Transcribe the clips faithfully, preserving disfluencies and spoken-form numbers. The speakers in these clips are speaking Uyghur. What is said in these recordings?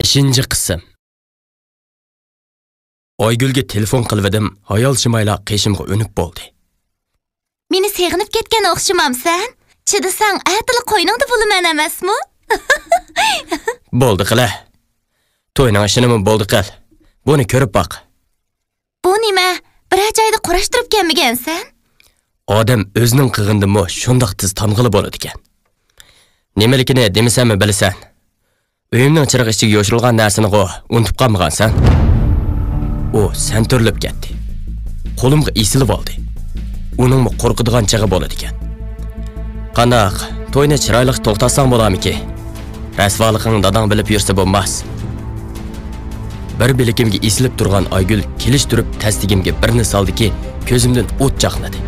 ئىككىنچى قىسىم. ئايگۈلگە تېلېفون قىلىۋىدىم، ھايالشىمايلا قېشىمغا ئۈنۈپ بولدى. مېنى سېغىنىپ كەتكەن ئوخشىمامسەن؟ چىدىساڭ، ئەتىلا قوينۇڭدا بولىمەن ئەمەسمۇ؟ بولدى قىلە. توينىڭ ئىشىنىمۇ بولدى قىل. بۇنى كۆرۈپ باق. بۇ نېمە؟ بىرەر جايدا قۇراشتۇرۇپ كەلمىگەنسەن؟ ئادەم ئۆزىنىڭ قىلغىنىدىنمۇ شۇنداق تېز تانغىلى بولىدىكەن. نېمىلىكىنى دېمىسەممۇ بىلىسەن. ئۆيۈمنىڭ چىرىغى ئىچىگە يوشۇرۇلغان نەرسىنىغۇ ئۇنتۇپ قالمىغانسەن؟ ئۇ سەنتۈرۈلۈپ كەتتى. قولۇمغا ئېسىلىۋالدى. ئۇنىڭمۇ قورقىدىغان چېغى بولىدىكەن. قانداق، توينى چىرايلىق توختاتساڭ بولارمىكى؟ رەسۋالىقىڭ داداڭ بىلىپ يۈرسە بولماس. بىر بىلىكىمگە ئېسىلىپ تۇرغان ئايگۈل كېلىشتۈرۈپ تەستىگىمگە بىرنى سالدىكى، كۆزۈمدىن ئوت چاقنىدى.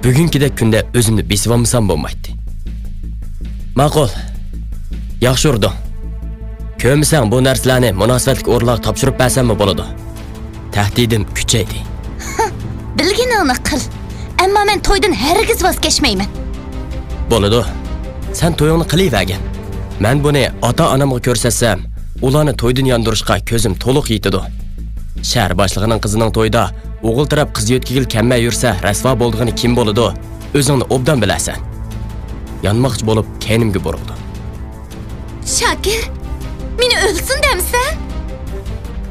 بۈگۈنكىدەك كۈندە ئۆزۈمنى بېسىۋالمىسام بولمايتتى. ماقۇل. ياخشى ئۇردۇڭ. كۆرمىسەڭ بۇ نەرسىلەرنى مۇناسىۋەتلىك ئورۇنلارغا تاپشۇرۇپ بەرسەممۇ بولىدۇ. تەھدىتىم كۈچەيدى. بىلگىنىڭنى قىل. ئەمما مەن تويدىن ھەرگىز ۋاز كەچمەيمەن. بولىدۇ. سەن تويۇڭنى قىلىۋەرگىن. مەن بۇنى ئاتا-ئانامغا كۆرسەتسەم، ئۇلارنى تويدىن ياندۇرۇشقا كۆزۈم تولۇق يېتىدۇ. شەھەر باشلىقىنىڭ قىزىنىڭ تويىدا ئوغۇل تەرەپ قىز يۆتكىگىلى كەلمەي يۈرسە، رەسۋا بولىدىغىنى كىم بولىدۇ؟ ئۆزۈڭنى ئوبدان بىلەرسەن. يانماقچى بولۇپ، كەينىمگە بۇرۇلدى. شاكىر، مېنى ئۆلسۇن دەمسەن؟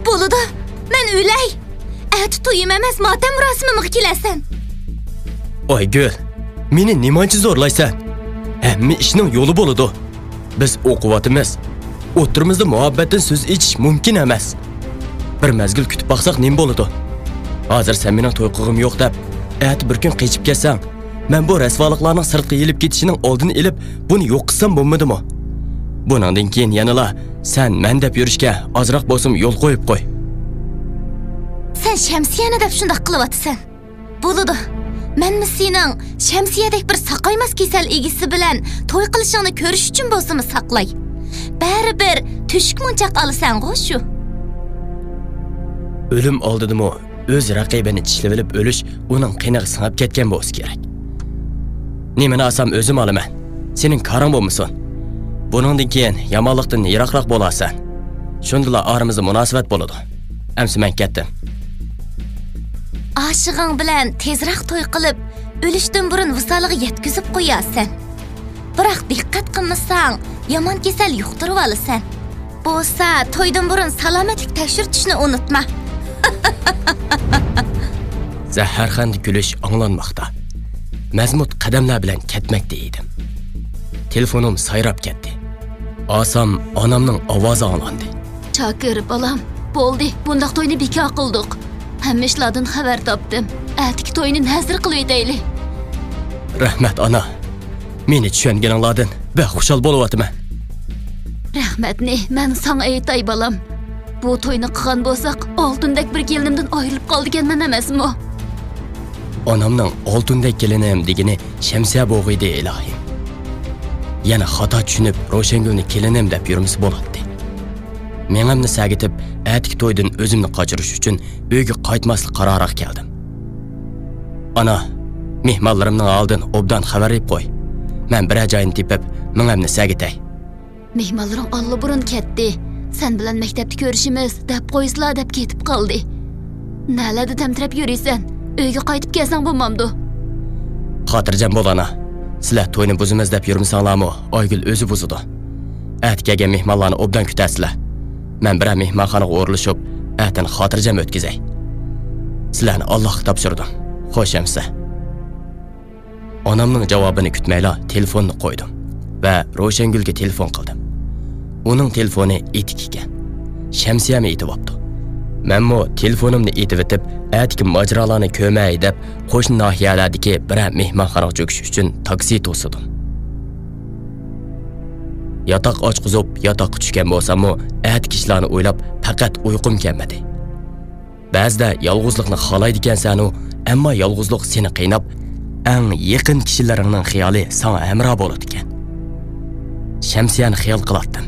بولىدۇ، مەن ئۆلەي. ئەتە تويۇم ئەمەس، ماتەم مۇراسىمىمغا كېلەسەن. ئايگۈل، مېنى نېمانچە زورلايسەن؟ ھەممە ئىشنىڭ يولى بولىدۇ. بىز ئوقۇۋاتىمىز. ئوتتۇرىمىزدا مۇھەببەتتىن سۆز ئېچىش مۇمكىن ئەمەس. بىر مەزگىل كۈتۈپ باقساق نېمە بولىدۇ؟ ھازىر سەن مېنىڭ توي قىلغۇم يوق دەپ، ئەتە بىر كۈن قېچىپ كەتسەڭ، مەن بۇ رەسۋالىقلارنىڭ سىرتقا يېيىلىپ كېتىشىنىڭ ئالدىنى ئېلىپ، بۇنى يوق قىلسام بولمىدىمۇ؟ بۇنىڭدىن كېيىن يەنىلا سەن، مەن دەپ يۈرۈشكە ئازراق بولسىمۇ يول قويۇپ قوي. سەن شەمسىيەنى دەپ شۇنداق قىلىۋاتىسەن. بولىدۇ. مەنمۇ سېنىڭ شەمسىيەدەك بىر ساقايماس كېسەل ئىگىسى بىلەن توي قىلىشىڭنى كۆرۈش ئۈچۈن بولسىمۇ ساقلاي. بەرىبىر تۆشۈك مونچاق ئالىسەنغۇ شۇ. ئۆلۈم ئالدىدىمۇ ئۆز رەقىبىنى چىشلىۋېلىپ ئۆلۈش ئۇنىڭ قېنىغا سىڭىپ كەتكەن بولسا كېرەك. نېمىنى ئالسام ئۆزۈم ئالىمەن. سېنىڭ كارىڭ بولمىسۇن. بۇنىڭدىن كېيىن يامانلىقتىن يىراقراق بولارسەن. شۇندىلا ئارىمىزدا مۇناسىۋەت بولىدۇ. ئەمسە مەن كەتتىم. ئاشىقىڭ بىلەن تېزراق توي قىلىپ، ئۆلۈشتىن بۇرۇن ۋىسالىغا يەتكۈزۈپ قويارسەن. بىراق دىققەت قىلمىساڭ، يامان كېسەل يۇقتۇرۇۋالىسەن. بولسا، تويدىن بۇرۇن سالامەتلىك تەكشۈرتۈشنى ئۇنتۇما. زەھەرخەندە كۈلۈش ئاڭلانماقتا. مەزمۇت قەدەملەر بىلەن كەتمەكتە ئىدىم. تېلېفونۇم سايراپ كەتتى. ئاسان ئانامنىڭ ئاۋازى ئاڭلاندى. شاكىر، بالام، بولدى، بۇنداق توينى بىكار قىلدۇق. ھەممە ئىشلاردىن خەۋەر تاپتىم. ئەتىكى توينى نەزىر قىلىۋېتەيلى. رەھمەت، ئانا. مېنى چۈشەنگىنىڭلاردىن بەك خۇشال بولۇۋاتىمەن. رەھمەتنى مەن ساڭا ئېيتاي، بالام. بۇ توينى قىلغان بولساق، ئالتۇندەك بىر كېلىنىمدىن ئايرىلىپ قالىدىكەنمەن ئەمەسمۇ؟ ئانامنىڭ ئالتۇندەك كېلىنىم دېگىنى شەمسىيە بوغىيدى، ئىلاھىم. يەنە خاتا چۈشىنىپ، روشەنگۈلنى كېلىنىم دەپ يۈرمىسە بولاتتى. مېڭەمنى سەگىتىپ، ئەتىكى تويدىن ئۆزۈمنى قاچۇرۇش ئۈچۈن ئۆيگە قايتماسلىق قارارىغا كەلدىم. ئانا، مېھمانلىرىمنىڭ ھالىدىن ئوبدان خەۋەر ئېلىپ قوي. مەن بىرەر جاينى تېپىپ، مېڭەمنى سەگىتەي. مېھمانلىرىڭ ئاللىبۇرۇن كەتتى. سەن بىلەن مەكتەپتە كۆرۈشىمىز، دەپ قويسىلا، دەپ كېتىپ قالدى. نەلەردە تەمتىرەپ يۈرىسەن؟ ئۆيگە قايتىپ كەلسەڭ بولمامدۇ؟ خاتىرجەم بول، ئانا. سىلەر توينى بۇزىمىز دەپ يۈرمىسەڭلارمۇ، ئايگۈل ئۆزى بۇزىدۇ. ئەتە كەلگەن مېھمانلارنى ئوبدان كۈتەرسىلەر. مەن بىرەر مېھمانخانىغا ئورۇنلىشىپ، ئەتىنى خاتىرجەم ئۆتكۈزەي. سىلەرنى ئاللاھقا تاپشۇردۇم. خوش ئەمىسە. ئانامنىڭ جاۋابىنى كۈتمەيلا تېلېفوننى قويدۇم ۋە روشەنگۈلگە تېلېفون قىلدىم. ئۇنىڭ تېلېفونى ئېتىك ئىكەن. شەمسىيەمۇ ئېتىۋاپتۇ. مەنمۇ تېلېفونۇمنى ئېتىۋېتىپ، ئەتىكى ماجىرالارنى كۆرمەي دەپ، قوشنا ناھىيەلەردىكى بىرەر مېھمانخانىغا چۆكۈش ئۈچۈن تاكسى توسۇدۇم. ياتاق ئاچقۇزۇپ، ياتاققا چۈشكەن بولساممۇ، ئەتىكى ئىشلارنى ئويلاپ، پەقەت ئۇيقۇم كەلمىدى. بەزىدە يالغۇزلۇقنى خالايدىكەنسەنۇ، ئەمما يالغۇزلۇق سېنى قىيناپ، ئەڭ يېقىن كىشىلىرىڭنىڭ خىيالى ساڭا ھەمراھ بولىدىكەن. شەمسىيەنى خىيال قىلاتتىم.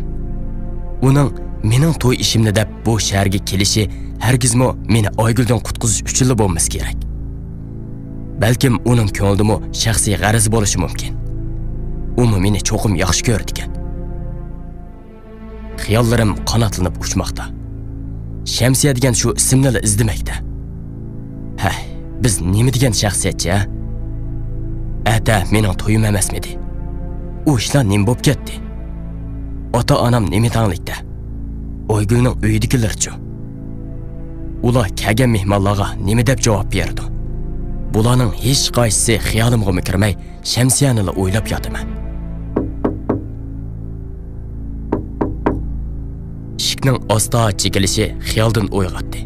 ئۇنىڭ مېنىڭ توي ئىشىمنى دەپ بۇ شەھەرگە كېلىشى ھەرگىزمۇ مېنى ئايگۈلدىن قۇتقۇزۇش ئۈچۈنلا بولمىسا كېرەك. بەلكىم ئۇنىڭ كۆڭلىدىمۇ شەخسىي غەرىزى بولۇشى مۇمكىن. ئۇمۇ مېنى چوقۇم ياخشى كۆرىدىكەن. خىياللىرىم قاناتلىنىپ ئۇچماقتا. شەمسىيە دېگەن شۇ ئىسىمنىلا ئىزدىمەكتە. ھەي، بىز نېمە دېگەن شەخسىيەتچى، ھە؟ ئەتە مېنىڭ تويۇم ئەمەسمىدى؟ ئۇ ئىشلار نېمە بولۇپ كەتتى؟ ئاتا-ئانام نېمە تەڭلىكتە؟ ئايگۈلنىڭ ئۆيىدىكىلىرىچۇ؟ ئۇلار كەلگەن مېھمانلارغا نېمە دەپ جاۋاب بېرىدۇ؟ بۇلارنىڭ ھېچقايسىسى خىيالىمغىمۇ كىرمەي، شەمسىيەنىلا ئويلاپ ياتىمەن. ئىشىكنىڭ ئاستا چېكىلىشى خىيالدىن ئويغاتتى.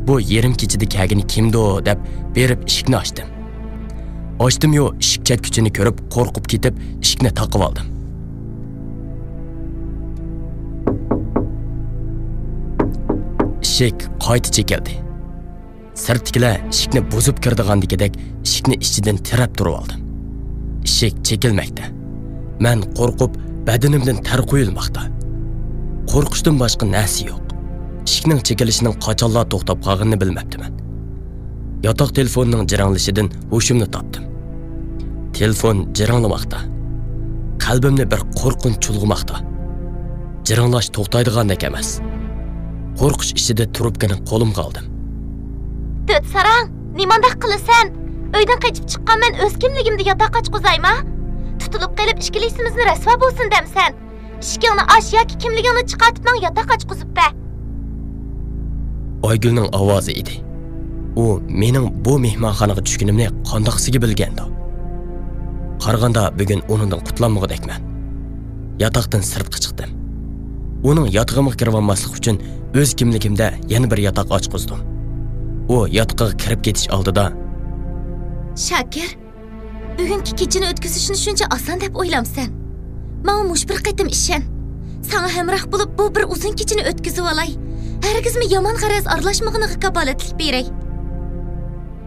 بۇ يېرىم كېچىدە كەلگىنى كىمدۇ دەپ بېرىپ ئىشىكنى ئاچتىم. ئاچتىميۇ، ئىشىك چەتكۈچىنى كۆرۈپ قورقۇپ كېتىپ ئىشىكنى تاقىۋالدىم. ئىشىك قايتا چېكىلدى. سىرتتىكىلەر ئىشىكنى بۇزۇپ كىرىدىغاندىكىدەك ئىشىكنى ئىچىدىن تىرەپ تۇرۇۋالدىم. ئىشىك چېكىلمەكتە. مەن قورقۇپ، بەدىنىمدىن تەر قۇيۇلماقتا. قورقۇشتىن باشقا نەرسە يوق. ئىشىكنىڭ چېكىلىشىنىڭ قاچانلا توختاپ قالغىنىنى بىلمەپتىمەن. ياتاق تېلېفونىنىڭ جىرىڭلىشىدىن ھوشۇمنى تاپتىم. تېلېفون جىرىڭلىماقتا. قەلبىمنى بىر قورقۇنچ چۇلغىماقتا. جىرىڭلاش توختايدىغاندەك ئەمەس. قورقۇش ئىچىدە تۇرۇپكىنى قولۇمغا ئالدىم. تۆت ساراڭ، نېمانداق قىلىسەن؟ ئۆيدىن قېچىپ چىققان مەن ئۆز كىملىكىمدە ياتاق ئاچقۇزايما؟ تۇتۇلۇپ قېلىپ ئىككىلىسىمىزنى رەسۋا بولسۇن دەمسەن؟ ئىشىكىڭنى ئاچ ياكى كىملىكىڭنى چىقارتىپ ماڭا ياتاق ئاچقۇزۇپ بەر. ئايگۈلنىڭ ئاۋازى ئىدى. ئۇ مېنىڭ بۇ مېھمانخانىغا چۈشكىنىمنى قانداقسىگە بىلگەندۇ؟ قارىغاندا بۈگۈن ئۇنىڭدىن قۇتۇلالمىغۇدەكمەن. ياتاقتىن سىرتقا چىقتىم. ئۇنىڭ ياتىقىمغا كىرىۋالماسلىق ئۈچۈن ئۆز كىملىكىمدە يەنە بىر ياتاق ئاچقۇزدۇم. ئۇ ياتىقىغا كىرىپ كېتىش ئالدىدا، شاكىر، بۈگۈنكى كېچىنى ئۆتكۈزۈشنى شۇنچە ئاسان دەپ ئويلامسەن؟ ماڭا مۇشۇ بىر قېتىم ئىشەن. ساڭا ھەمراھ بولۇپ، بۇ بىر ئۇزۇن كېچىنى ئۆتكۈزۈۋالاي. ھەرگىزمۇ يامان غەرەز ئارىلاشمىغىنىغا كاپالەتلىك بېرەي.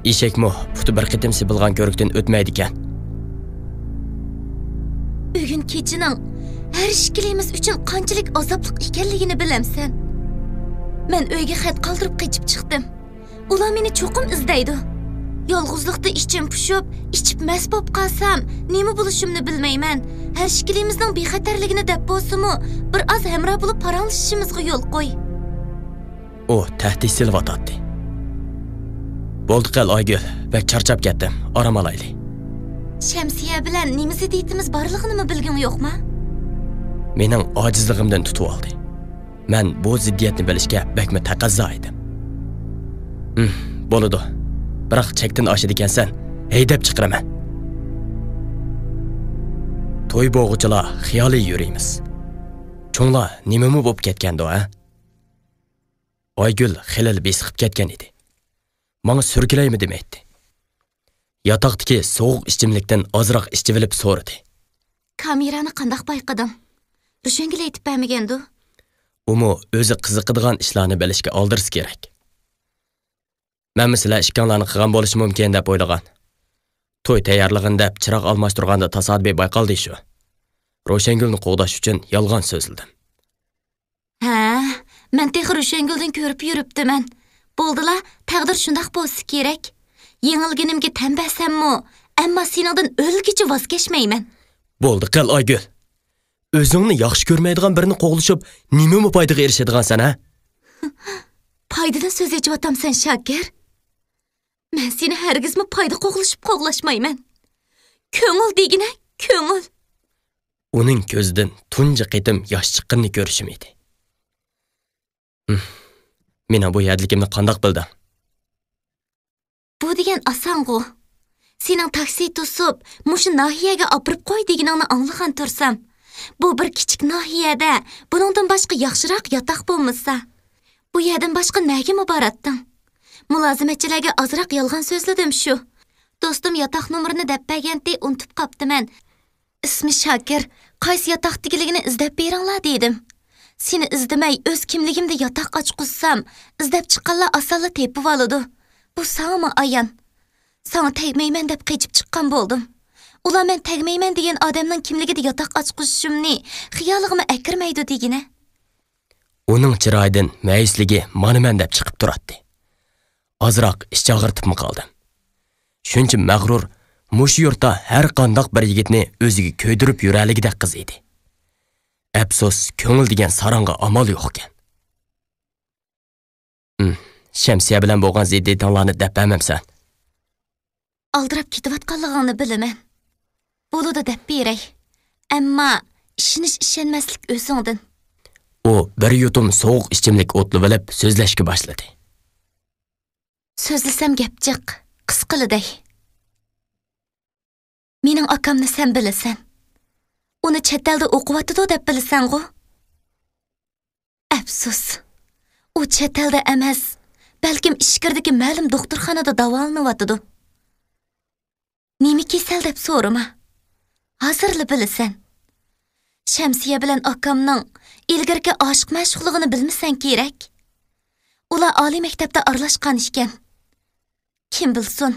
ئېشەكمۇ پۇتى بىر قېتىم سېپىلغان كۆرۈكتىن ئۆتمەيدىكەن. بۈگۈن كېچىنىڭ ھەر ئىككىلىمىز ئۈچۈن قانچىلىك ئازابلىق ئىكەنلىكىنى بىلەمسەن؟ مەن ئۆيگە خەت قالدۇرۇپ قېچىپ چىقتىم. ئۇلار مېنى چوقۇم ئىزدەيدۇ. يالغۇزلۇقتا ئىچىم پۇشۇپ، ئىچىپ مەست بولۇپ قالسام، نېمە بولۇشۇمنى بىلمەيمەن. ھەر ئىككىلىمىزنىڭ بىخەتەرلىكىنى دەپ بولسىمۇ، بىر ئاز ھەمراھ بولۇپ پاراڭلىشىشىمىزغا يول قوي. ئۇ تەھدىت سېلىۋاتاتتى. بولدى قىل، ئايگۈل، بەك چارچاپ كەتتىم، ئارام ئالايلى. شەمسىيە بىلەن نېمە زىددىيىتىمىز بارلىقىنىمۇ بىلگۈڭ يوقما؟ مېنىڭ ئاجىزلىقىمدىن تۇتۇۋالدى. مەن بۇ زىددىيەتنى بىلىشكە بەكمۇ تەقەززا ئىدىم. ھىم، بولىدۇ. بىراق چەكتىن ئاشىدىكەنسەن، ھەيدەپ چىقىرىمەن. توي بوغىچىلار خىيالىي يۈرىمىز. چوڭلار نېمىمۇ بوپ كەتكەندۇ، ھە؟ ئايگۈل خېلىلا بېسىقىپ كەتكەن ئىدى. ماڭا سۈركىلەيمۇ دېمەيتتى. ياتاقتىكى سوغۇق ئىچىملىكتىن ئازراق ئىچىۋېلىپ سورىدى. كامېرانى قانداق بايقىدىڭ؟ روشەنگۈل ئېيتىپ بەرمىگەندۇ؟ ئۇمۇ ئۆزى قىزىقىدىغان ئىشلارنى بىلىشكە ئالدىرىسا كېرەك. مەنمۇ سىلەر ئىككىڭلارنى قىلغان بولۇشى مۇمكىن دەپ ئويلىغان. توي تەييارلىغىن دەپ چىراغ ئالماشتۇرغاندا تاسادىپىي بايقالدى شۇ. روشەنگۈلنى قوغداش ئۈچۈن يالغان سۆزلىدىم. ھە، مەن تېخى روشەنگۈلدىن كۆرۈپ يۈرۈپتىمەن. بولدىلا، تەقدىر شۇنداق بولسا كېرەك. يېڭىلگىنىمگە تەن بەرسەممۇ، ئەمما سېنىڭدىن ئۆلگىچە ۋاز كەچمەيمەن. بولدى قىل، ئايگۈل. ئۆزۈڭنى ياخشى كۆرمەيدىغان بىرىنى قوغلىشىپ، نېمىمۇ پايدىغا ئېرىشىدىغانسەن، ھە؟ پايدىدىن سۆز ئېچىۋاتامسەن، شاكىر؟ مەن سېنى ھەرگىزمۇ پايدا قوغلىشىپ قوغلاشمايمەن. كۆڭۈل دېگىنە، كۆڭۈل. ئۇنىڭ كۆزىدىن تۇنجى قېتىم ياش چىققىنىنى كۆرۈشۈم ئىدى. ھىم، مېنىڭ بۇ يەردىكىمنى قانداق بىلدىڭ؟ بۇ دېگەن ئاسانغۇ. سېنىڭ تاكسى توسۇپ، مۇشۇ ناھىيەگە ئاپىرىپ قوي دېگىنىڭنى ئاڭلىغان تۇرسام. بۇ بىر كىچىك ناھىيەدە بۇنىڭدىن باشقا ياخشىراق ياتاق بولمىسا. بۇ يەردىن باشقا نەگىمۇ باراتتىڭ؟ مۇلازىمەتچىلەرگە ئازراق يالغان سۆزلىدىم شۇ. دوستۇم ياتاق نومۇرىنى دەپ بەرگەنتى، ئۇنتۇپ قاپتىمەن. ئىسمى شاكىر، قايسى ياتاقتىكىلىكىنى ئىزدەپ بېرىڭلار دېدىم. سېنى ئىزدىمەي ئۆز كىملىكىمدە ياتاق ئاچقۇزسام، ئىزدەپ چىققانلار ئاسانلا تېپىۋالىدۇ. بۇ ساڭىمۇ ئايان. ساڭا تەگمەيمەن دەپ قېچىپ چىققان بولدۇم. ئۇلار مەن تەگمەيمەن دېگەن ئادەمنىڭ كىملىكىدە ياتاق ئاچقۇزۇشۇمنى خىيالىغىمۇ ئەكىرمەيدۇ دېگىنە. ئۇنىڭ چىرايىدىن مەيۈسلۈكى مانا مەن دەپ چىقىپ تۇراتتى. ئازراق ئىچ ئاغرىتىپمۇ قالدىم. شۇنچە مەغرۇر، مۇشۇ يۇرتتا ھەر قانداق بىر يىگىتنى ئۆزىگە كۆيدۈرۈپ يۈرەلىگۈدەك قىز ئىدى. ئەپسۇس، كۆڭۈل دېگەن ساراڭغا ئامال يوقكەن. ھىم، شەمسىيە بىلەن بولغان زىددىيىتىڭلارنى دەپ بەرمەمسەن؟ ئالدىراپ كېتىۋاتقانلىقىڭنى بىلىمەن. بولىدۇ دەپ بېرەي. ئەمما ئىشىنىش-ئىشەنمەسلىك ئۆزۈڭدىن. ئۇ بىر يۇتۇم سوغۇق ئىچىملىك ئوتلىۋېلىپ سۆزلەشكە باشلىدى. سۆزلىسەم گەپ جىق، قىسقىلا دەي. مېنىڭ ئاكامنى سەن بىلىسەن. ئۇنى چەت ئەلدە ئوقۇۋاتىدۇ دەپ بىلىسەنغۇ؟ ئەپسۇس، ئۇ چەت ئەلدە ئەمەس، بەلكىم ئىچكىرىدىكى مەلۇم دوختۇرخانىدا داۋالىنىۋاتىدۇ. نېمە كېسەل دەپ سورىما. ھازىرلا بىلىسەن. شەمسىيە بىلەن ئاكامنىڭ ئىلگىرىكى ئاشىق-مەشۇقلۇقىنى بىلمىسەڭ كېرەك. ئۇلار ئالىي مەكتەپتە ئارىلاشقان ئىكەن. كىم بىلسۇن،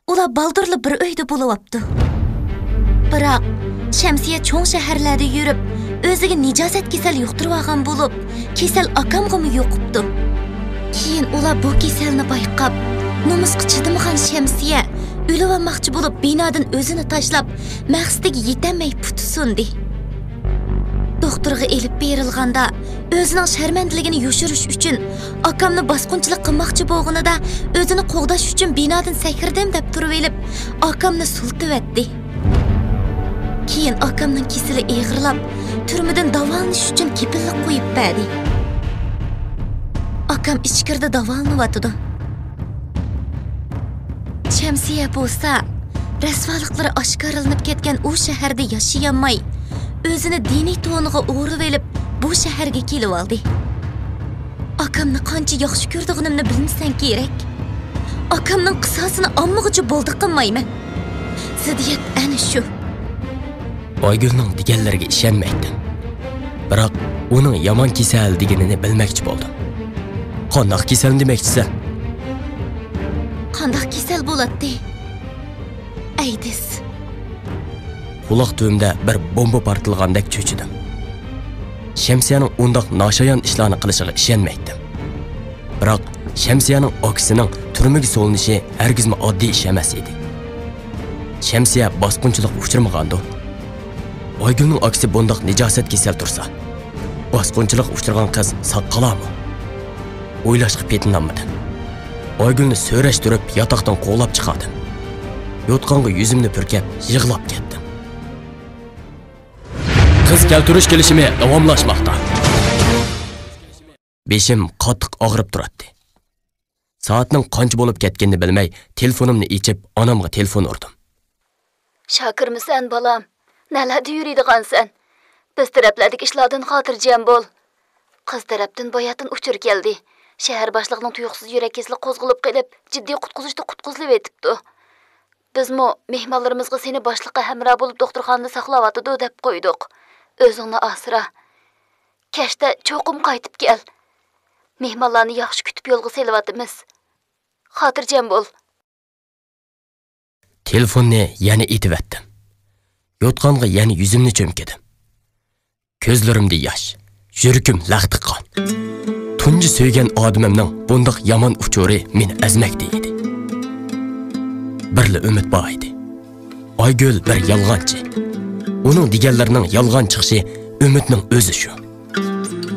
ئۇلار بالدۇرلا بىر ئۆيدە بولۇۋاپتۇ. بىراق، شەمسىيە چوڭ شەھەرلەردە يۈرۈپ، ئۆزىگە نىجاسەت كېسەل يۇقتۇرۇۋالغان بولۇپ، كېسەل ئاكامغىمۇ يۇقۇپتۇ. كېيىن ئۇلار بۇ كېسەلنى بايقاپ، نومۇسقا چىدىمىغان شەمسىيە ئۆلۈۋالماقچى بولۇپ، بىنادىن ئۆزىنى تاشلاپ، مەقسىتىگە يېتەلمەي پۇتى سۇندى. دوختۇرغا ئېلىپ بېرىلغاندا، ئۆزىنىڭ شەرمەندىلىكىنى يوشۇرۇش ئۈچۈن ئاكامنى باسقۇنچىلىق قىلماقچى بولغىنىدا، ئۆزىنى قوغداش ئۈچۈن بىنادىن سەكرىدىم دەپ تۇرۇۋېلىپ، ئاكامنى سۇلىتىۋەتتى. كېيىن ئاكامنىڭ كېسىلى ئېغىرلاپ، تۈرمىدىن داۋالىنىش ئۈچۈن كېپىللىك قويۇپ بەردى. ئاكام ئىچكىرىدە داۋالىنىۋاتىدۇ. شەمسىيە بولسا، رەسۋالىقلىرى ئاشكارىلىنىپ كەتكەن ئۇ شەھەردە ياشىيالماي، ئۆزىنى دىنىي تونىغا ئورىۋېلىپ، بۇ شەھەرگە كېلىۋالدى. ئاكامنى قانچە ياخشى كۆرىدىغىنىمنى بىلمىسەڭ كېرەك. ئاكامنىڭ قىساسىنى ئالمىغۇچە بولدى قىلمايمەن. زىددىيەت ئەنە شۇ. ئايگۈلنىڭ دېگەنلىرىگە ئىشەنمەيتتىم. بىراق ئۇنىڭ يامان كېسەل دېگىنىنى بىلمەكچى بولدۇم. قانداق كېسەلنى دېمەكچىسەن؟ قانداق كېسەل بولاتتى؟ ئەيدىز. قۇلاق تۈۋىمدە بىر بومبا پارتلىغاندەك چۆچۈدۈم. شەمسىيەنىڭ ئۇنداق ناشايان ئىشلارنى قىلىشىغا ئىشەنمەيتتىم. بىراق شەمسىيەنىڭ ئاكىسىنىڭ تۈرمىگە سولىنىشى ھەرگىزمۇ ئاددىي ئىش ئەمەس ئىدى. شەمسىيە باسقۇنچىلىققا ئۇچرىمىغاندۇ؟ ئايگۈلنىڭ ئاكىسى بۇنداق نىجاسەت كېسەل تۇرسا، باسقۇنچىلىققا ئۇچرىغان قىز ساق قالارمۇ؟ ئويلاشقا پېتىنالمىدىم. ئايگۈلنى سۆرەشتۈرۈپ ياتاقتىن قوغلاپ چىقاردىم. يوتقانغا يۈزۈمنى پۈركەپ يىغلاپ كەتتىم. قىز كەلتۈرۈش كېلىشىمى داۋاملاشماقتا. بېشىم قاتتىق ئاغرىپ تۇراتتى. سائەتنىڭ قانچە بولۇپ كەتكىنىنى بىلمەي، تېلېفونۇمنى ئېچىپ، ئانامغا تېلېفون ئۇردۇم. شاكىرمىسەن، بالام؟ نەلەردە يۈرىدىغانسەن؟ بىز تەرەپلەردىكى ئىشلاردىن خاتىرجەم بول. قىز تەرەپتىن باياتىن ئۇچۇر كەلدى. شەھەر باشلىقىنىڭ تۇيۇقسىز يۈرەك كېسىلى قوزغىلىپ قېلىپ، جىددىي قۇتقۇزۇشتا قۇتقۇزۇلۇۋېتىپتۇ. بىزمۇ مېھمانلىرىمىزغا سېنى باشلىققا ھەمراھ بولۇپ دوختۇرخانىدا ساقلاۋاتىدۇ دەپ قويدۇق. ئۆزۈڭنى ئاسرا. كەچتە چوقۇم قايتىپ كەل. مېھمانلارنى ياخشى كۈتۈپ يولغا سېلىۋاتىمىز. خاتىرجەم بول. تېلېفوننى يەنە ئېتىۋەتتىم. يوتقانغا يەنە يۈزۈمنى چۆمكىدىم. كۆزلىرىمدە ياش، يۈرىكىم لەختە قان. تۇنجى سۆيگەن ئادىمىمنىڭ بۇنداق يامان ئۇچۇرى مېنى ئەزمەكتە ئىدى. بىرلا ئۈمىد بار ئىدى. ئايگۈل بىر يالغانچى. ئۇنىڭ دېگەنلىرىنىڭ يالغان چىقىشى ئۈمىدنىڭ ئۆزى شۇ.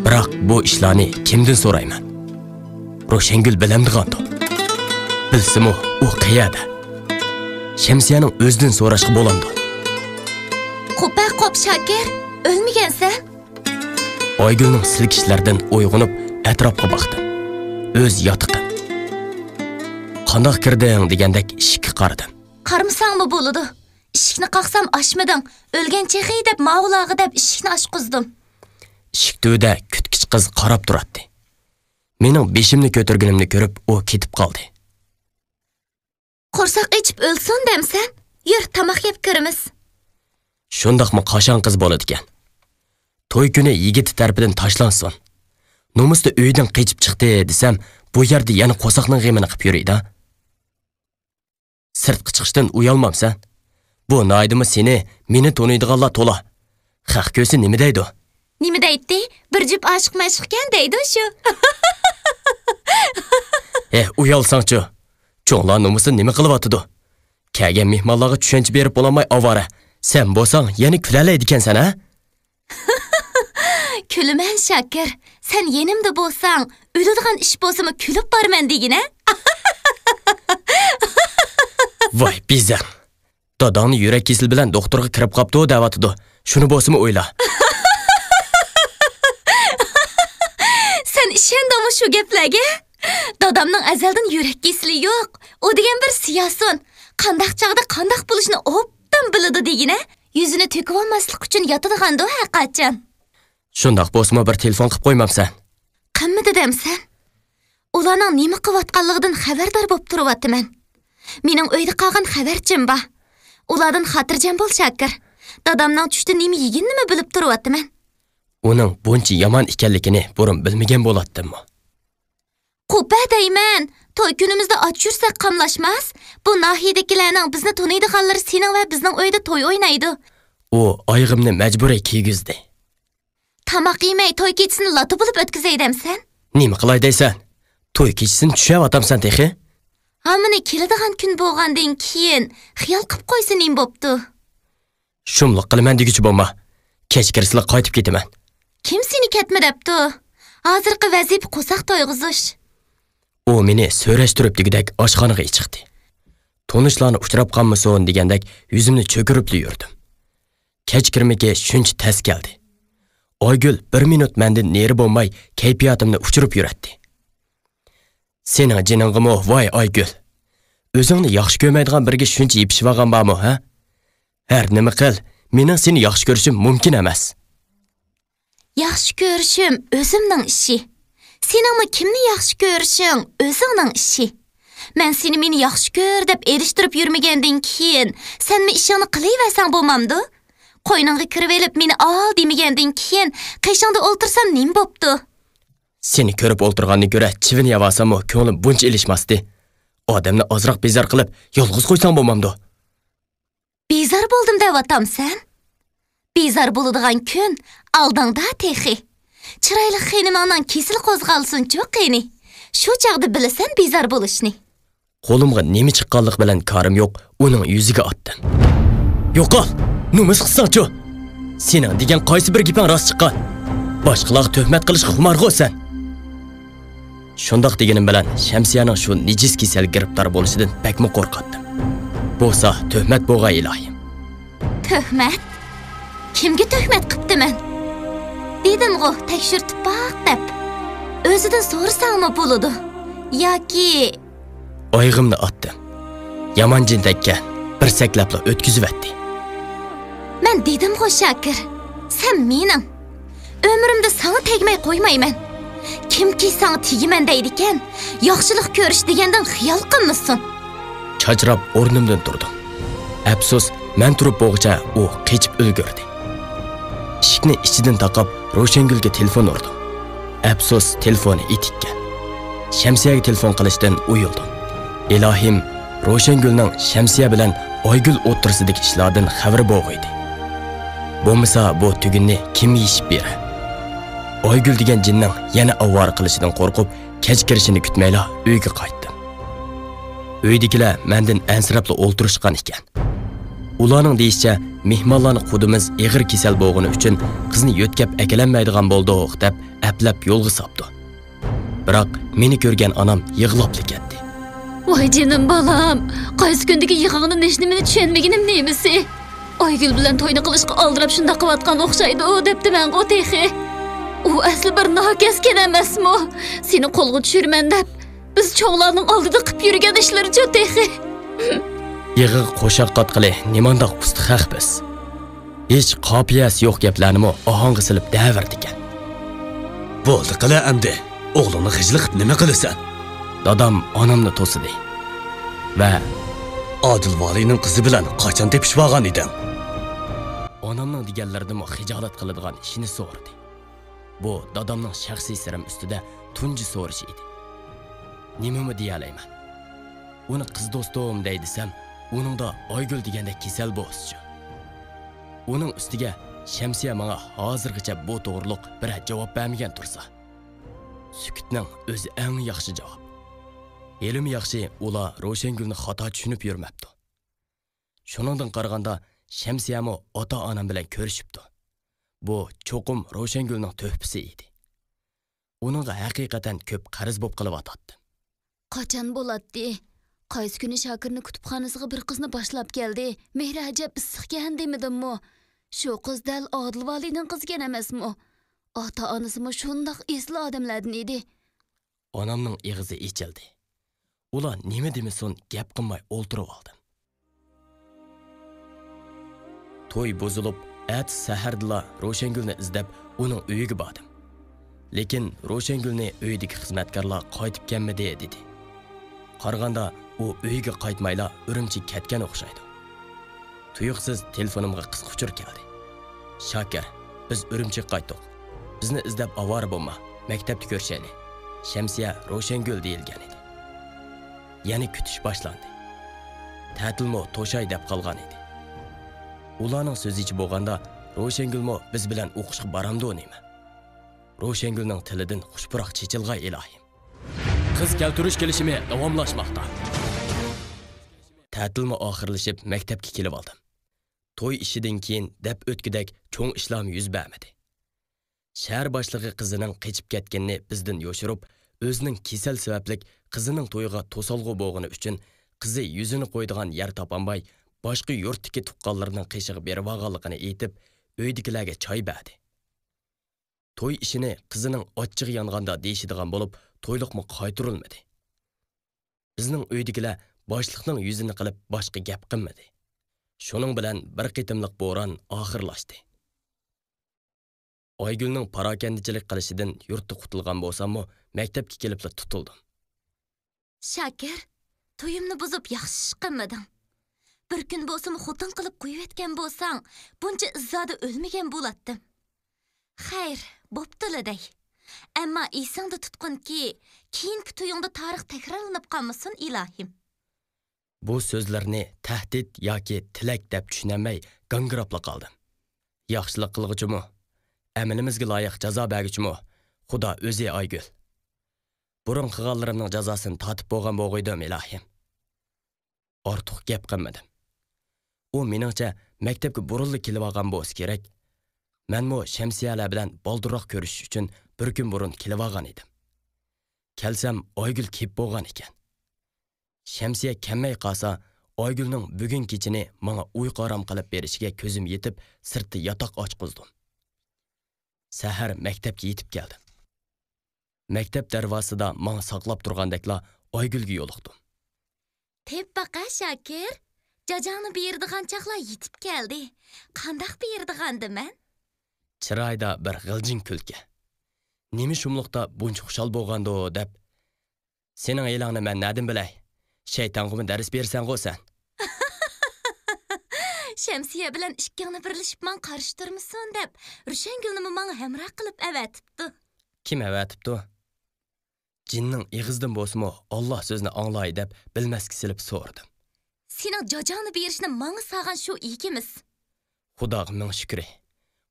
بىراق بۇ ئىشلارنى كىمدىن سورايمەن؟ روشەنگۈل بىلەمدىغاندۇ؟ بىلسىمۇ، ئۇ قەيەردە؟ شەمسىيەنىڭ ئۆزىدىن سوراشقا بولامدۇ؟ قوپە قوپ، شاكىر، ئۆلمىگەنسەن؟ ئايگۈلنىڭ سىلكىشلىرىدىن ئويغىنىپ، ئەتراپقا باقتىم. ئۆز ياتىقىم. قانداق كىردىڭ دېگەندەك ئىشىككە قارىدىم. قارىمىساڭمۇ بولىدۇ. ئىشىكنى قاقسام، ئاچمىدىڭ. ئۆلگەن چېخى دەپ، ماۋۇلارغا دەپ ئىشىكنى ئاچقۇزدۇم. ئىشىك تۈۋىدە كۈتكۈچ قىز قاراپ تۇراتتى. مېنىڭ بېشىمنى كۆتۈرگىنىمنى كۆرۈپ، ئۇ كېتىپ قالدى. قورساق ئېچىپ ئۆلسۇن دەمسەن؟ يۈر، تاماق يەپ كىرىمىز. شۇنداقمۇ قاشاڭ قىز بولىدىكەن. توي كۈنى يىگىتى تەرىپىدىن تاشلانسۇن. نومۇستا ئۆيدىن قېچىپ چىقتى دېسەم، بۇ يەردە يەنە قورساقنىڭ غېمىنى قىپ يۈرىدۇ. سىرتقا چىقىشتىن ئۇيالمامسەن؟ بۇ ناھىيەدىمۇ سېنى، مېنى تونۇيدىغانلار تولا. خەق كۆرسە نېمە دەيدۇ؟ نېمە دەيتتى؟ بىر جۈپ ئاشىق مەشۇقكەن دەيدۇ شۇ. ھە، ئۇيالساڭچۇ؟ چوڭلار نومۇسى نېمە قىلىۋاتىدۇ؟ كەلگەن مېھمانلارغا چۈشەنچە بېرىپ بولالماي ئاۋارە. سەن بولساڭ يەنە كۈلەلەيدىكەنسەن، ھە؟ كۈلىمەن، شاكىر. سەن يېنىمدا بولساڭ، ئۆلىدىغان ئىش بولسىمۇ كۈلۈپ بارىمەن دېگىنە. ۋاي، بىزەڭ. داداڭنى يۈرەك كېسىلى بىلەن دوختۇرغا كىرىپ قاپتۇ دەۋاتىدۇ. شۇنى بولسىمۇ ئويلا. سەن ئىشەندىڭمۇ شۇ گەپلەرگە؟ دادامنىڭ ئەزەلدىن يۈرەك كېسىلى يوق. ئۇ دېگەن بىر سىياسىيون. قانداق چاغدا قانداق بولۇشنى ئوبدان بىلىدۇ دېگىنە. يۈزىنى تۆكۈۋالماسلىق ئۈچۈن ياتىدىغاندۇ ھەرقاچان. شۇنداق بولسىمۇ بىر تېلېفون قىلىپ قويمامسەن؟ قىلمىدى دەمسەن؟ ئۇلارنىڭ نېمە قىلىۋاتقانلىقىدىن خەۋەردار بوپ تۇرۇۋاتىمەن. مېنىڭ ئۆيدە قالغان خەۋەرچىم بار. ئۇلاردىن خاتىرجەم بول، شاكىر. دادامنىڭ چۈشتە نېمە يېگىنىنىمۇ بىلىپ تۇرۇۋاتىمەن. ئۇنىڭ بۇنچە يامان ئىكەنلىكىنى بۇرۇن بىلمىگەن بولاتتىممۇ؟ قوپە دەيمەن، توي كۈنىمىزدە ئاچ يۈرسەك قاملاشماس. بۇ ناھىيەدىكىلەرنىڭ بىزنى تونۇيدىغانلىرى سېنىڭ ۋە بىزنىڭ ئۆيدە توي ئوينايدۇ. ئۇ ئايىغىمنى مەجبۇرىي كىيگۈزدى. تاماق يېمەي توي كېچىسىنى لاتا بولۇپ ئۆتكۈزەي دەمسەن؟ نېمە قىلاي دەيسەن؟ توي كېچىسىنى چۈشەۋاتامسەن تېخى؟ ھامىنى كېلىدىغان كۈن بولغاندىن كېيىن خىيال قىپ قويسا نېمە بوپتۇ؟ شۇملۇق قىلىمەن دېگۈچى بولما. كەچ كىرسىلا قايتىپ كېتىمەن. كىم سېنى كەتمە دەپتۇ؟ ھازىرقى ۋەزىپە قورساق تويغۇزۇش. ئۇ مېنى سۆرەشتۈرۈپ دېگۈدەك ئاشخانىغا ئېچىقتى. تونۇشلارنى ئۇچراپ قالمىسۇن دېگەندەك يۈزۈمنى چۆكۈرۈپلا يۈردۈم. كەچ كىرمىكى شۇنچە تەس كەلدى. ئايگۈل بىر مىنۇت مەندىن نېرى بولماي كەيپىياتىمنى ئۇچۇرۇپ يۈرەتتى. سېنىڭ جېنىڭغىمۇ ۋاي ئايگۈل! ئۆزۈڭنى ياخشى كۆرمەيدىغان بىرىگە شۇنچە يېپىشىۋالغان بارمۇ، ھە؟ ھەر نېمە قىل، مېنىڭ سېنى ياخشى كۆرۈشۈم مۇمكىن ئەمەس. ياخشى كۆرۈشۈم ئۆزۈمنىڭ ئىشى. سېنىڭمۇ كىمنى ياخشى كۆرۈشۈڭ ئۆزۈڭنىڭ ئىشى. مەن سېنى مېنى ياخشى كۆر دەپ ئېلىشتۇرۇپ يۈرمىگەندىن كېيىن، سەنمۇ ئىشىڭنى قىلىۋەرسەڭ بولمامدۇ؟ قوينۇڭغا كىرىۋېلىپ مېنى ئال دېمىگەندىن كېيىن، قېشىڭدا ئولتۇرسام نېمە بوپتۇ؟ سېنى كۆرۈپ ئولتۇرغاندىن كۆرە چىۋىن يەۋالساممۇ كۆڭلۈم بۇنچە ئېلىشماستى. ئادەمنى ئازراق بىزار قىلىپ، يالغۇز قويساڭ بولمامدۇ؟ بىزار بولدۇم دەۋاتامسەن؟ بىزار بولىدىغان كۈن ئالدىڭدا تېخى. چىرايلىق خېنىمىڭنىڭ كېسىلى قوزغالسۇنچۇ قېنى. شۇ چاغدا بىلىسەن بىزار بولۇشنى. قولۇمغا نېمە چىققانلىقى بىلەن كارىم يوق، ئۇنىڭ يۈزىگە ئاتتىم. يوقال! نومۇس قىلساڭچۇ! سېنىڭ دېگەن قايسى بىر گېپىڭ راست چىققان؟ باشقىلارغا تۆھمەت قىلىشقا خۇمارغۇ سەن! شۇنداق دېگىنىم بىلەن شەمسىيەنىڭ شۇ نىجىس كېسەلگە گىرىپتار بولۇشىدىن بەكمۇ قورقاتتىم. بولسا تۆھمەت بولغاي ئىلاھىم. تۆھمەت؟ كىمگە تۆھمەت قىپتىمەن؟ دېدىمغۇ، تەكشۈرتۈپ باق دەپ. ئۆزىدىن سورىساڭمۇ بولىدۇ. ياكى ئايىغىمنى ئاتتىم. يامان جىن تەگكەن، بىر سەكلەپلا ئۆتكۈزۈۋەتتى. مەن دېدىمغۇ، شاكىر، سەن مېنىڭ. ئۆمرۈمدە ساڭا تەگمەي قويمايمەن. كىمكى ساڭا تېگىمەن دەيدىكەن، ياخشىلىق كۆرۈش دېگەندىن خىيال قىلمىسۇن. چاچراپ ئورنۇمدىن تۇردۇم. ئەپسۇس، مەن تۇرۇپ بولغۇچە ئۇ قېچىپ ئۈلگۈردى. ئىشىكنى ئىچىدىن تاقاپ، روشەنگۈلگە تېلېفون ئۇردۇم. ئەپسۇس، تېلېفونى ئېتىككەن. شەمسىيەگە تېلېفون قىلىشتىن ئۇيۇلدۇم. ئىلاھىم، روشەنگۈلنىڭ شەمسىيە بىلەن ئايگۈل ئوتتۇرىسىدىكى ئىشلاردىن خەۋىرى بولغىيدى. بولمىسا بۇ تۈگۈننى كىم يېشىپ بېرەر؟ ئايگۈل دېگەن جىننىڭ يەنە ئاۋارە قىلىشىدىن قورقۇپ، كەچ كىرىشىنى كۈتمەيلا ئۆيگە قايتتىم. ئۆيدىكىلەر مەندىن ئەنسىرەپلا ئولتۇرۇشقان ئىكەن. ئۇلارنىڭ دېيىشىچە، مېھمانلارنى قۇدىمىز ئېغىر كېسەل بولغىنى ئۈچۈن قىزنى يۆتكەپ ئەكېلەلمەيدىغان بولدۇق، دەپ ئەپلەپ يولغا ساپتۇ. بىراق مېنى كۆرگەن ئانام يىغلاپلا كەتتى. ۋاي جېنىم بالام، قايسى كۈندىكى يىغاڭنى نېشىنى مېنى چۈشەنمىگىنىم نېمىسى؟ ئايگۈل بىلەن توينى قىلىشقا ئالدىراپ شۇنداق قىلىۋاتقان ئوخشايدۇ، دەپتىمەنغۇ تېخى. ئۇ ئەسلى بىر ناكەسكەن ئەمەسمۇ؟ سېنى قولغا چۈشۈرىمەن دەپ، بىز چوڭلارنىڭ ئالدىدا قىپ يۈرگەن ئىشلىرىچۇ تېخى. يىغىغا قوشاق قاتقىلى نېمانداق ئۇستا خەق بىز. ھېچ قاپىيەسى يوق گەپلەرنىمۇ ئاھاڭغا سېلىپ دەۋېرىدىكەن. بولدى قىلە ئەمدى. ئوغلۇڭنى خىجىل قىپ نېمە قىلىسەن؟ دادام ئانامنى توسىدى ۋە ئادىل ۋالىينىڭ قىزى بىلەن قاچان تېپىشىۋالغان ئىدىڭ؟ ئانامنىڭ دېگەنلىرىدىنمۇ خىجالەت قىلىدىغان ئىشنى سورىدى. بۇ دادامنىڭ شەخسىي سىرىم ئۈستىدە تۇنجى سورىشى ئىدى. نېمىمۇ دېيەلەيمەن؟ ئۇنى قىز دوستۇم دەي دېسەم، ئۇنىڭدا ئايگۈل دېگەندەك كېسەل بولسىچۇ. ئۇنىڭ ئۈستىگە شەمسىيە ماڭا ھازىرغىچە بۇ توغرۇلۇق بىرەر جاۋاب بەرمىگەن تۇرسا. سۈكۈتنىڭ ئۆزى ئەڭ ياخشى جاۋاب. ھېلىمۇ ياخشى، ئۇلار روشەنگۈلنى خاتا چۈشىنىپ يۈرمەپتۇ. شۇنىڭدىن قارىغاندا، شەمسىيەمۇ ئاتا-ئانام بىلەن كۆرۈشۈپتۇ. بۇ چوقۇم روشەنگۈلنىڭ تۆھپىسى ئىدى. ئۇنىڭغا ھەقىقەتەن كۆپ قەرز بوپ قېلىۋاتاتتىم. قاچان بولاتتى؟ قايسى كۈنى شاكىرنى كۇتۇپخانىسىغا بىر قىزنى باشلاپ كەلدى؟ مېھرى ئەجەب ئىسسىقكەن دېمىدىممۇ؟ شۇ قىز دەل ئادىل ۋالىينىڭ قىزىكەن ئەمەسمۇ؟ ئاتا-ئانىسىمۇ شۇنداق ئېسىل ئادەملەردىن ئىدى. ئانامنىڭ ئېغىزى ئېچىلدى. ئۇلار نېمە دېمىسۇن، گەپ قىلماي ئولتۇرۇۋالدىم. توي بۇزۇلۇپ، ئەتىسى سەھەردىلا روشەنگۈلنى ئىزدەپ ئۇنىڭ ئۆيىگە باردىم. لېكىن روشەنگۈلنى ئۆيدىكى خىزمەتكارلار قايتىپ كەلمىدى دېدى. قارىغاندا ئۇ ئۆيىگە قايتمايلا ئۈرۈمچىگە كەتكەن ئوخشايدۇ. تۇيۇقسىز تېلېفونۇمغا قىسقا ئۇچۇر كەلدى. شاكىر، بىز ئۈرۈمچىگە قايتتۇق. بىزنى ئىزدەپ ئاۋارە بولما، مەكتەپتە كۆرۈشەيلى. شەمسىيە روشەنگۈل دېيىلگەن ئىدى. يەنە كۈتۈش باشلاندى. تەتىلمۇ توشاي دەپ قالغان ئىدى. ئۇلارنىڭ سۆزىچە بولغاندا، روشەنگۈلمۇ بىز بىلەن ئوقۇشقا بارامدۇ نېمە؟ روشەنگۈلنىڭ تىلىدىن خۇشپۇراق چېچىلغاي ئىلاھىم. قىز كەلتۈرۈش كېلىشىمى داۋاملاشماقتا. تەتىلمۇ ئاخىرلىشىپ، مەكتەپكە كېلىۋالدىم. توي ئىشىدىن كېيىن دەپ ئۆتكۈدەك چوڭ ئىشلارمۇ يۈز بەرمىدى. شەھەر باشلىقى قىزىنىڭ قېچىپ كەتكىنىنى بىزدىن يوشۇرۇپ، ئۆزىنىڭ كېسەل سەۋەبلىك قىزىنىڭ تويىغا توسالغۇ بولغىنى ئۈچۈن، قىزى يۈزىنى قويىدىغان يەر تاپالماي، باشقا يۇرتتىكى تۇغقانلىرىنىڭ قېشىغا بېرىۋالغانلىقىنى ئېيتىپ، ئۆيدىكىلەرگە چاي بەردى. توي ئىشىنى قىزىنىڭ ئاچچىقى يانغاندا دېيىشىدىغان بولۇپ، تويلۇقمۇ قايتۇرۇلمىدى. بىزنىڭ ئۆيدىكىلەر باشلىقنىڭ يۈزىنى قىلىپ، باشقا گەپ قىلمىدى. شۇنىڭ بىلەن بىر قېتىملىق بوران ئاخىرلاشتى. ئايگۈلنىڭ پاراكەندىچىلىك قىلىشىدىن يۇرتتا قۇتۇلغان بولساممۇ، مەكتەپكە كېلىپلا تۇتۇلدۇم. شاكىر، تويۇمنى بۇزۇپ ياخشى ئىش قىلمىدىڭ. بىر كۈن بولسىمۇ خوتۇن قىلىپ قويۇۋەتكەن بولساڭ، بۇنچە ئىززادا ئۆلمىگەن بولاتتىم. خەير، بوپتۇلا دەي. ئەمما ئېسىڭدە تۇتقىنكى، كېيىنكى تويۇڭدا تارىخ تەكرارلىنىپ قالمىسۇن، ئىلاھىم. بۇ سۆزلىرىنى تەھدىت ياكى تىلەك دەپ چۈشىنەلمەي گاڭگىراپلا قالدىم. ياخشىلىق قىلغۇچىمۇ، ئەمىلىمىزگە لايىق جازا بەرگۈچىمۇ خۇدا ئۆزى ئايگۈل. بۇرۇن قىلغانلىرىمنىڭ جازاسىنى تارتىپ بولغان بولغىيدىم، ئىلاھىم. ئارتۇق گەپ قىلمىدىم. ئۇ مېنىڭچە مەكتەپكە بۇرۇنلا كېلىۋالغان بولسا كېرەك. مەنمۇ شەمسىيەلەر بىلەن بالدۇرراق كۆرۈشۈش ئۈچۈن بىر كۈن بۇرۇن كېلىۋالغان ئىدىم. كەلسەم ئايگۈل كېلىپ بولغان ئىكەن. شەمسىيە كەلمەي قالسا، ئايگۈلنىڭ بۈگۈن كېچىنى ماڭا ئۇيقۇ ھارام قىلىپ بېرىشىگە كۆزۈم يېتىپ، سىرتتا ياتاق ئاچقۇزدۇم. سەھەر مەكتەپكە يېتىپ كەلدىم. مەكتەپ دەرۋازىسىدا ماڭا ساقلاپ تۇرغاندەكلا ئايگۈلگە يولۇقتۇم. تېپىپ باقە، شاكىر. جاجاڭنى بېرىدىغان چاغلار يېتىپ كەلدى. قانداق بېرىدىغاندىمەن؟ چىرايىدا بىر غىلجىڭ كۈلكە. نېمە شۇملۇقتا بۇنچە خۇشال بولغاندۇ دەپ، سېنىڭ ھىيلەڭنى مەن نەدىن بىلەي؟ شەيتانغىمۇ دەرس بېرىسەنغۇ سەن؟ شەمسىيە بىلەن ئىككىڭنى بىرلىشىپ ماڭا قارشى تۇرمىسۇن دەپ، روشەنگۈلنىمۇ ماڭا ھەمراھ قىلىپ ئەۋەتىپتۇ. كىم ئەۋەتىپتۇ؟ جىننىڭ ئېغىزىدىن بولسىمۇ، «ئاللا سۆزنى ئاڭلاي» دەپ بىلمەسكە سېلىپ سورىدىم. سېنىڭ جاجاڭنى بېرىشنى ماڭا سالغان شۇ ئىگىمىز. خۇداغا مىڭ شۈكرى.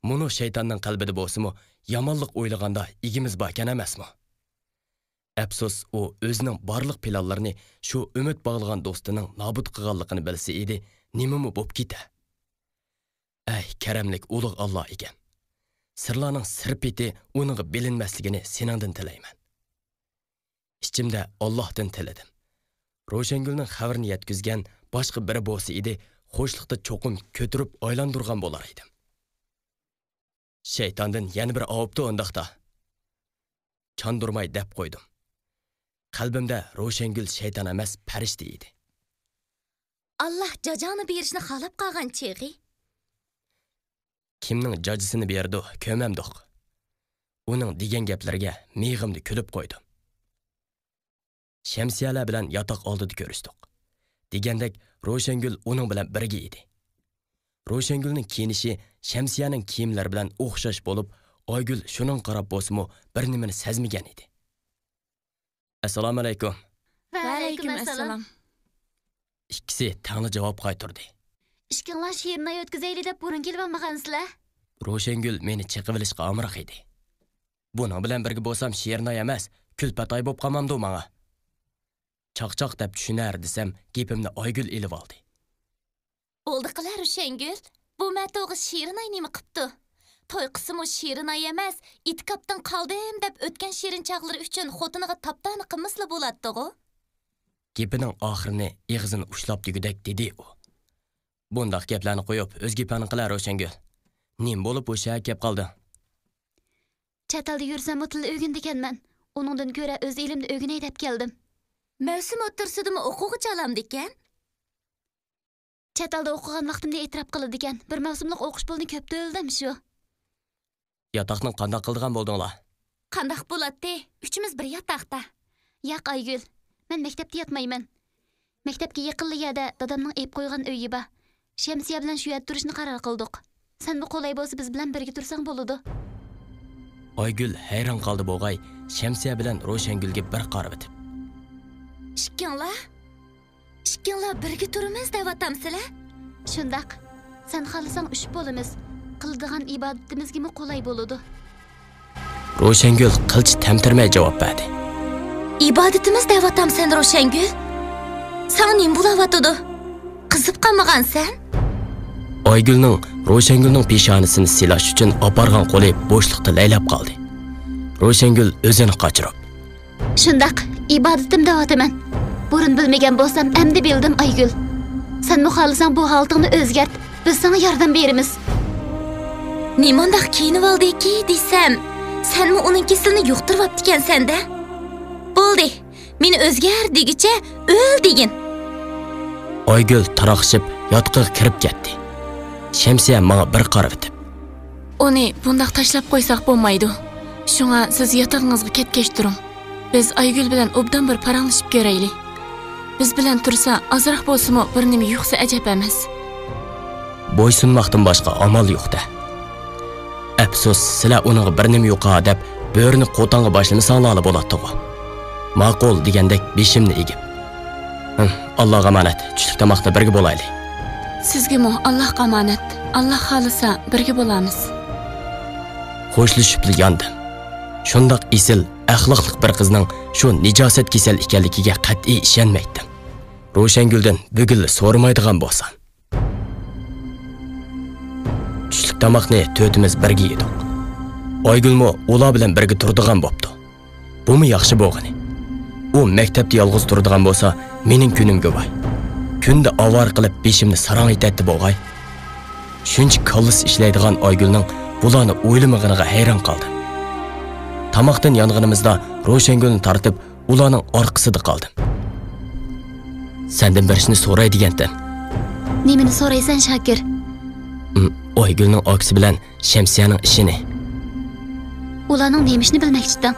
مۇنۇ شەيتاننىڭ قەلبىدە بولسىمۇ، يامانلىق ئويلىغاندا ئىگىمىز باركەن ئەمەسمۇ؟ ئەپسۇس، ئۇ ئۆزىنىڭ بارلىق پىلانلىرىنى شۇ ئۈمىد باغلىغان دوستىنىڭ نابۇت قىلغانلىقىنى بىلسە ئىدى، نېمىمۇ بوپ كېتە. ئەي، كەرەملىك ئۇلۇغ ئاللا ئىگەم! سىرلارنىڭ سىر پېتى ئۇنىڭغا بىلىنمەسلىكىنى سېنىڭدىن تىلەيمەن. ئىچىمدە ئاللاھتىن تىلىدىم. روشەنگۈلنىڭ خەۋىرىنى يەتكۈزگەن باشقا بىرى بولسا ئىدى، خوشلۇقتا چوقۇم كۆتۈرۈپ ئايلاندۇرغان بولار ئىدىم. شەيتاندىن يەنە بىر ئاۋۇپتۇ ئۇنداقتا. چاندۇرماي دەپ قويدۇم. قەلبىمدە روشەنگۈل شەيتان ئەمەس، پەرىشتە ئىدى. ئاللا جاجاڭنى بېرىشنى خالاپ قالغان چېغى. كىمنىڭ جاجىسىنى بېرىدۇ، كۆرمەمدۇق. ئۇنىڭ دېگەن گەپلىرىگە مىيىقىمدا كۈلۈپ قويدۇم. شەمسىيەلەر بىلەن ياتاق ئالدىدا كۆرۈشتۇق. دېگەندەك، روشەنگۈل ئۇنىڭ بىلەن بىرگە ئىدى. روشەنگۈلنىڭ كىيىنىشى شەمسىيەنىڭ كىيىملىرى بىلەن ئوخشاش بولۇپ، ئايگۈل شۇنىڭغا قاراپ بولسىمۇ بىر نېمىنى سەزمىگەن ئىدى. ئەسسالامۇئەلەيكۇم. ۋەئەلەيكۇم ئەسسالام. ئىككىسى تەڭلا جاۋاب قايتۇردى. ئىككىڭلار شېرىن ئاي ئۆتكۈزەيلى دەپ بۇرۇن كېلىۋالمىغانسىلەر؟ روشەنگۈل مېنى چېقىۋېلىشقا ئامراق ئىدى. بۇنىڭ بىلەن بىرگە بولسام شېرىن ئاي ئەمەس، كۈلپەت ئاي بولۇپ قالمامدۇ ماڭا؟ چاقچاق دەپ چۈشىنەر دېسەم، گېپىمنى ئايگۈل ئېلىۋالدى. بولدى قىلە روشەنگۈل، بۇ مەتۇغا شېرىن ئاي نېمە قىپتۇ؟ توي قىلسىمۇ شېرىن ئاي ئەمەس، ئېتىكاپتىن قالدىم دەپ ئۆتكەن شېرىن چاغلىرى ئۈچۈن خوتۇنىغا تاپتانا قىلمىسىلا بولاتتىغۇ. گېپىنىڭ ئاخىرىنى ئېغىزىنى ئۇشلاپ دېگۈدەك دېدى ئۇ. بۇنداق گەپلەرنى قويۇپ، ئۆز گېپىڭنى قىلە، روشەنگۈل. نېمە بولۇپ بۇ شەھەرگە كەپ قالدىڭ؟ چەت ئەلدە يۈرسەممۇ تىلنى ئۆگىنىدىكەنمەن. ئۇنىڭدىن كۆرە ئۆز ئېلىمدە ئۆگىنەي دەپ كەلدىم. مەۋسۇم ئوتتۇرىسىدىمۇ ئوقۇغۇچى ئالامدىكەن؟ چەت ئەلدە ئوقۇغان ۋاقتىمنى ئېتىراپ قىلىدىكەن. بىر مەۋسۇملۇق ئوقۇش پۇلىنى كۆپ تۆلىدىم شۇ. ياتاقنى قانداق قىلىدىغان بولدۇڭلار؟ قانداق بولاتتى؟ ئۈچىمىز بىر ياتاقتا. ياق، ئايگۈل. مەن مەكتەپتە ياتمايمەن. مەكتەپكە يېقىنلا يەردە دادامنىڭ ئېلىپ قويغان ئۆيى بار. شەمسىيە بىلەن شۇ يەردە تۇرۇشنى قارار قىلدۇق. سەنمۇ قولاي بولسا بىز بىلەن بىرگە تۇرساڭ بولىدۇ. ئايگۈل ھەيران قالدى بوغاي، شەمسىيە بىلەن روشەنگۈلگە بىر قارىۋېتىپ. ئىككىڭلار؟ ئىككىڭلار بىرگە تۇرىمىز دەۋاتامسىلەر؟ شۇنداق. سەن خالىساڭ ئۈچ بولىمىز. قىلىدىغان ئىبادىتىمىزگىمۇ قولاي بولىدۇ. روشەنگۈل قىلچە تەمتىرىمەي جاۋاب بەردى. ئىبادىتىمىز دەۋاتامسەن، روشەنگۈل؟ ساڭا نېمە بولاۋاتىدۇ؟ قىزىپ قالمىغانسەن؟ ئايگۈلنىڭ روشەنگۈلنىڭ پېشانىسىنى سىيلاش ئۈچۈن ئاپارغان قولى بوشلۇقتا لەيلەپ قالدى. روشەنگۈل ئۆزىنى قاچۇرۇپ. شۇنداق، ئىبادىتىم دەۋاتىمەن. بۇرۇن بىلمىگەن بولسام، ئەمدى بىلدىم، ئايگۈل. سەنمۇ خالىساڭ بۇ ھالىتىڭنى ئۆزگەرت، بىز ساڭا ياردەم بېرىمىز. نېمانداق كىيىنىۋالدىكى دېسەم، سەنمۇ ئۇنىڭ كېسىلىنى يۇقتۇرۇۋاپتىكەنسەن-دە. بولدى، مېنى ئۆزگەر دېگۈچە ئۆل دېگىن. ئايگۈل تاراقشىپ ياتىقىغا كىرىپ كەتتى. شەمسىيە ماڭا بىر قارىۋېتىپ. ئۇنى بۇنداق تاشلاپ قويساق بولمايدۇ. شۇڭا سىز ياتىقىڭىزغا كەتكەچ تۇرۇڭ. بىز ئايگۈل بىلەن ئوبدان بىر پاراڭلىشىپ كۆرەيلى. بىز بىلەن تۇرسا، ئازراق بولسىمۇ بىر نېمە يۇقسا ئەجەب ئەمەس. بويسۇنماقتىن باشقا ئامال يوق-دە. ئەپسۇس، سىلەر ئۇنىڭغا بىر نېمە يۇقا دەپ بۆرىنى قوتانغا باشلىمىساڭلارلا بولاتتىغۇ. ماقۇل دېگەندەك بېشىمنى ئېگىپ. ھىم، ئاللاغا ئامانەت، چۈشلۈك تاماقتا بىرگە بولايلى. سىزگىمۇ ئاللاغا ئامانەت، ئاللا خالىسا بىرگە بولارمىز. خوشلىشىپلا ياندىم. شۇنداق ئېسىل، ئەخلاقلىق بىر قىزنىڭ شۇ نىجاسەت كېسەل ئىكەنلىكىگە قەتئىي ئىشەنمەيتتىم. روشەنگۈلدىن بۈگۈنلا سورىمايدىغان بولسام. چۈشلۈك تاماقنى تۆتىمىز بىرگە يېدۇق. ئايگۈلمۇ ئۇلار بىلەن بىرگە تۇرىدىغان بوپتۇ. بۇمۇ ياخشى بولغىنى. ئۇ مەكتەپتە يالغۇز تۇرىدىغان بولسا، مېنىڭ كۈنۈمگە ۋاي. كۈندە ئاۋارە قىلىپ بېشىمنى ساراڭ ئېتەتتى بوغاي. شۇنچە كاللىسى ئىشلەيدىغان ئايگۈلنىڭ بۇلارنى ئويلىمىغىنىغا ھەيران قالدىم. تاماقتىن يانغىنىمىزدا روشەنگۈلنى تارتىپ ئۇلارنىڭ ئارقىسىدا قالدىم. سەندىن بىر ئىشنى سوراي دېگەنتىم. نېمىنى سورايسەن، شاكىر؟ ئايگۈلنىڭ ئاكىسى بىلەن شەمسىيەنىڭ ئىشىنى. ئۇلارنىڭ نېمە ئىشىنى بىلمەكچىدىڭ؟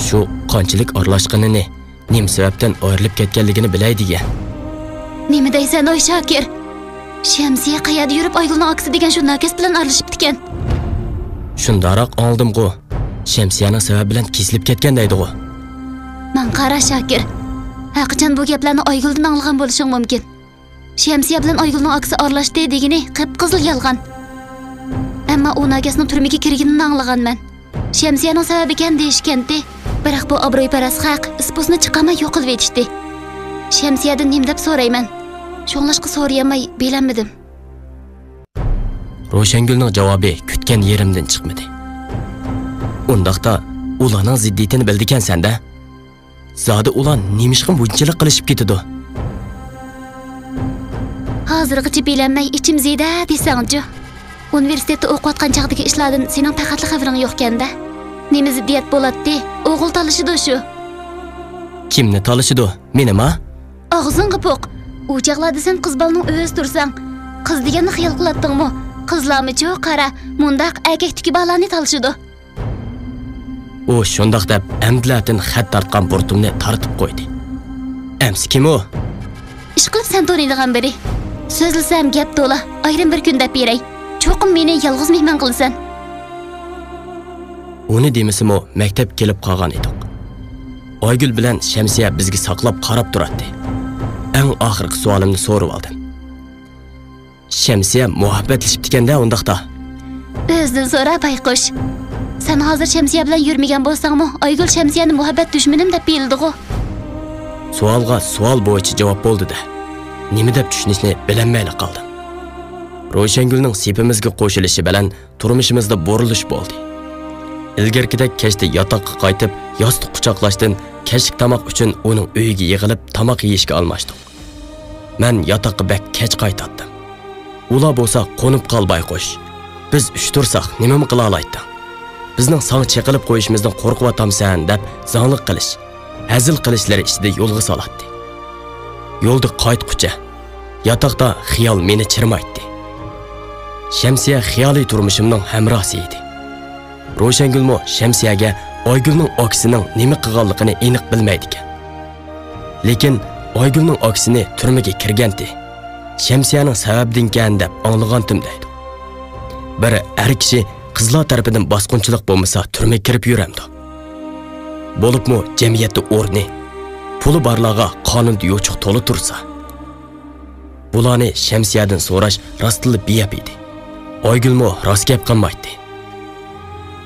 شۇ قانچىلىك ئارىلاشقىنىنى، نېمە سەۋەبتىن ئايرىلىپ كەتكەنلىكىنى بىلەي دېگەن. نېمە دەيسەن، ئاي شاكىر؟ شەمسىيە قەيەردە يۈرۈپ ئايگۈلنىڭ ئاكىسى دېگەن شۇ ناكەس بىلەن ئارىلىشىپتىكەن؟ شۇنداقراق ئاڭلىدىمغۇ. شەمسىيەنىڭ سەۋەبى بىلەن كېسىلىپ كەتكەن دەيدىغۇ. ماڭا قارا شاكىر. ھەرقاچان بۇ گەپلەرنى ئايگۈلدىن ئاڭلىغان بولۇشۇڭ مۇمكىن. شەمسىيە بىلەن ئايگۈلنىڭ ئاكىسى ئارىلاشتى دېگىنى قىپقىزىل يالغان. ئەمما ئۇ ناكەسنىڭ تۈرمىگە كىرگىنىنى ئاڭلىغانمەن. شەمسىيەنىڭ سەۋەبىكەن دېيىشكەنتى. بىراق بۇ ئابرۇيپەرەس خەق ئىس-پۇسىنى چىقارماي يوقىلىۋېتىشتى. شەمسىيەدىن نېمە دەپ سورايمەن؟ شۇڭلاشقا سورىيالماي بىلەلمىدىم. روشەنگۈلنىڭ جاۋابى كۈتكەن يېرىمدىن چىقمىدى. ئۇنداقتا، ئۇلارنىڭ زىددىيىتىنى بىلىدىكەنسەن-دە؟ زادى ئۇلار نېمىشقا بۇنچىلىك قىلىشىپ كېتىدۇ؟ ھازىرغىچە بىلەلمەي ئىچىم زىيدە دېسەڭچۇ. ئۇنىۋېرسىتېتتا ئوقۇۋاتقان چاغدىكى ئىشلاردىن سېنىڭ پەقەتلا خەۋىرىڭ يوقكەن-دە. نېمە زىددىيەت بولاتتى؟ ئوغۇل تالىشىدۇ شۇ. كىمنى تالىشىدۇ؟ مېنىما؟ ئاغزىڭغا پوق! ئۇ چاغلاردا سەن قىز بالىنىڭ ئۆزى تۇرساڭ، قىز دېگەننى خىيال قىلاتتىڭمۇ؟ قىزلارمۇچۇ، قارا، مۇنداق ئەركەكتىكى بالىلارنى تالىشىدۇ. ئۇ شۇنداق دەپ ئەمدىلەتىن خەت تارتقان بۇرۇتۇمنى تارتىپ قويدى. ئەمسە كىم ئۇ؟ ئىشقىلىپ سەن تونۇيدىغان بىرى. سۆزلىسەم گەپ تولا، ئايرىم بىر كۈن دەپ بېرەي. چوقۇم مېنى يالغۇز مېھمان قىلىسەن. ئۇنى دېمىسىمۇ مەكتەپكە كېلىپ قالغان ئىدۇق. ئايگۈل بىلەن شەمسىيە بىزگە ساقلاپ قاراپ تۇراتتى. ئەڭ ئاخىرقى سوئالىمنى سورىۋالدىم. شەمسىيە مۇھەببەتلىشىپتىكەن-دە ئۇنداقتا. ئۆزىدىن سورا، بايقۇش. سەن ھازىر شەمسىيە بىلەن يۈرمىگەن بولساڭمۇ، ئايگۈل شەمسىيەنى مۇھەببەت دۈشمىنىم دەپ بىلىدىغۇ. سوئالغا سوئال بويىچە جاۋاب بولدى-دە. نېمە دەپ چۈشىنىشنى بىلەلمەيلا قالدىم. روشەنگۈلنىڭ سېپىمىزگە قوشۇلۇشى بىلەن تۇرمۇشىمىزدا بۇرۇلۇش بولدى. ئىلگىرىكىدەك كەچتە ياتاققا قايتىپ، ياستۇق قۇچاقلاشتىن كەچلىك تاماق ئۈچۈن ئۇنىڭ ئۆيىگە يىغىلىپ تاماق يېيىشكە ئالماشتۇق. مەن ياتاققا بەك كەچ قايتاتتىم. ئۇلار بولسا قونۇپ قال بايقۇش. بىز ئۈچ تۇرساق نېمىمۇ قىلالايتتىڭ؟ بىزنىڭ ساڭا چېقىلىپ قويۇشىمىزدىن قورقۇۋاتامسەن دەپ زاڭلىق قىلىش، ھەزىل قىلىشلىرى ئىچىدە يولغا سالاتتى. يولدا قايتقۇچە ياتاقتا خىيال مېنى چىرمايتتى. شەمسىيە خىيالىي تۇرمۇشۇمنىڭ ھەمراھسى ئىدى. روشەنگۈلمۇ شەمسىيەگە ئايگۈلنىڭ ئاكىسىنىڭ نېمە قىلغانلىقىنى ئېنىق بىلمەيدىكەن. لېكىن ئايگۈلنىڭ ئاكىسىنى تۈرمىگە كىرگەنتى، شەمسىيەنىڭ سەۋەبىدىنكەن دەپ ئاڭلىغانتىم دەيدۇ. بىر ئەر كىشى قىزلار تەرىپىدىن باسقۇنچىلىق بولمىسا تۈرمىگە كىرىپ يۈرەمدۇ؟ بولۇپمۇ جەمئىيەتتە ئورنى، پۇلى بارلارغا قانۇندا يوچۇق تولا تۇرسا. بۇلارنى شەمسىيەدىن سوراش راستتىنلا بىئەپ ئىدى. ئايگۈلمۇ راست گەپ قىلمايتتى.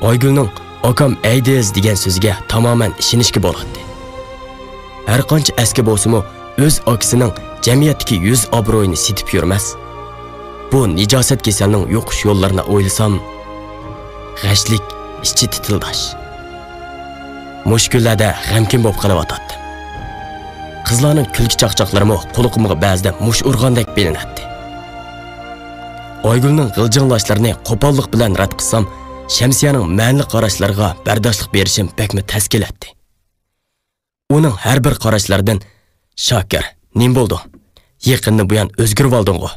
ئايگۈلنىڭ «ئاكام ئەيدىز» دېگەن سۆزىگە تامامەن ئىشىنىشكە بولاتتى. ھەرقانچە ئەسكى بولسىمۇ، ئۆز ئاكىسىنىڭ جەمئىيەتتىكى يۈز ئابرۇيىنى سېتىپ يۈرمەس. بۇ نىجاسەت كېسەلنىڭ يۇقۇش يوللىرىنى ئويلىسام، غەشلىك، ئىچى تىتىلداش. مۇشۇ كۈنلەردە غەمكىن بولۇپ قېلىۋاتاتتىم. قىزلارنىڭ كۈلكە چاقچاقلىرىمۇ قۇلىقىمغا بەزىدە مۇش ئۇرغاندەك بىلىنەتتى. ئايگۈلنىڭ غىلجىڭلاشلىرىنى قوپاللىق بىلەن رەت قىلسام، شەمسىيەنىڭ مەنىلىك قاراشلىرىغا بەرداشلىق بېرىشىم بەكمۇ تەس كېلەتتى. ئۇنىڭ ھەر بىر قاراشلىرىدىن، «شاكىر، نېمە بولدۇڭ؟ يېقىندىن بۇيان ئۆزگىرىۋالدىڭغۇ؟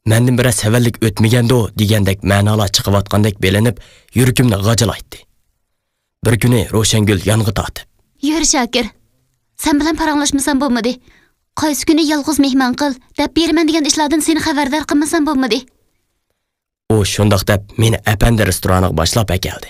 مەندىن بىرەر سەۋەنلىك ئۆتمىگەندۇ؟» دېگەندەك مەنالار چىقىۋاتقاندەك بىلىنىپ، يۈرىكىمنى غاجىلايتتى. بىر كۈنى روشەنگۈل يانغا تارتىپ، «يۈر، شاكىر، سەن بىلەن پاراڭلاشمىسام بولمىدى. قايسى كۈنى يالغۇز مېھمان قىل، دەپ بېرىمەن دېگەن ئىشلاردىن سېنى خەۋەردار قىلمىسام بولمىدى.» ئۇ شۇنداق دەپ مېنى ئەپەندى رېستورانىغا باشلاپ ئەكەلدى.